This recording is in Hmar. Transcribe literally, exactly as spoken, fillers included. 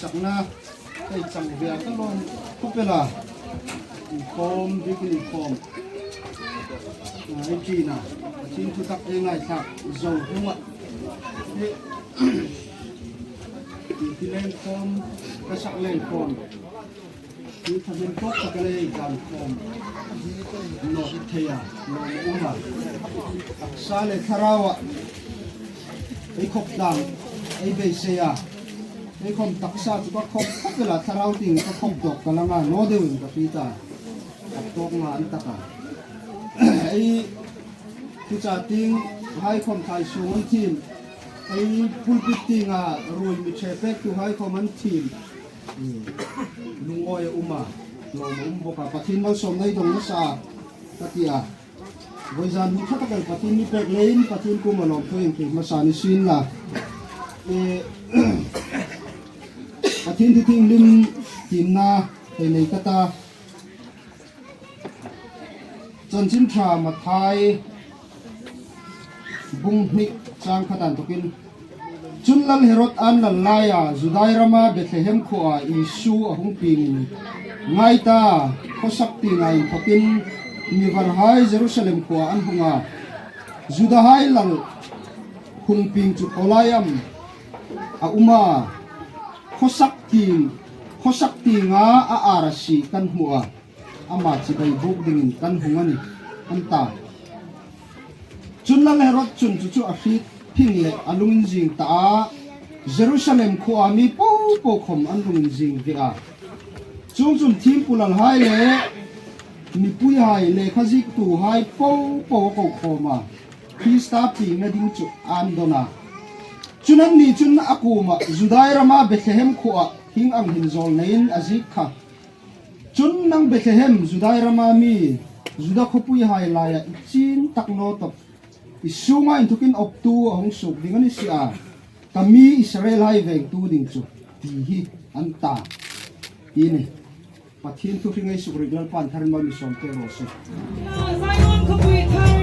Chakna, ei chang ve a ka lawm khawp el a. Inkhawm, biekin inkhawm. A, ei ṭina. Pathien thu tak ei ngaithlak zo hung a. Ei, ti leng khawm, ka sak leng khawm. Ti thamin tawk tak el ei dan khawm. Naw hre thei a, naw um a. Taksa le thlarau a. Ei khawp dang, ei beisei a. Ei khawm taksa chu ka khawp khawp el a, thlarau tieng ka khawp dawk ka la nga naw deuin ka hriet a. Ka tawk nga an tak a. Ei tuta tieng hai khawm thai sung an thim. Ei pulpit tienga ruoi mi ṭhe pektuhai khawm an thim. Lungawi a um a. Lawm a um bawk a. Pathien malsawmna ei dong nasa a. Ka ti a. Vawizan hun ṭha tak el Pathien mi pek leiin Pathien kuoma lawmthu ei inpek hmasa ni sien la. E, Pathien thu thienghlim tiemna ei nei ka ta. Chanchin Ṭha Mathai bung hni chang khat a inthokin. Chun Lal Herod a'n lal laia Judai rama Bethlehem khuoa Isu a hung piengin, ngai ta, khawsak tienga inthokin mi varhai Jerusalem khuoa an hung a. Judahai lal hung pieng chu khaw lai am a um a? Khawsak tieng, khawsak tienga a ar a sie kan hmu a. Ama chibai buk dingin kan hung a nih, an ta. Chun Lal Herod chun chu chu a hriet phing leh a lunginzing ta a, Jerusalem khuoa mi popo khawm an lunginzing ve a. Chuongchun thiempu lalhai le mipuihai, lekha ziektuhai popo a ko khawm a, Krista piengna ding chu an dawn a. Chun anni chun a kuoma, Judai rama Bethlehem khuoa hieng ang hin zawl neiin a ziek kha. Chun nang Bethlehem, Judai rama mi, Juda khawpuihai laia i chîn tak naw tawp, i sunga inthokin awptu a hung suok ding a ni si a, ka mi Israelhai vengtu ding chu, ti hi an ta. Ti ni. Pathien thu hring ei sukrik Lalpan tharin mal mi sawm pek raw se. Zion khawpui thar.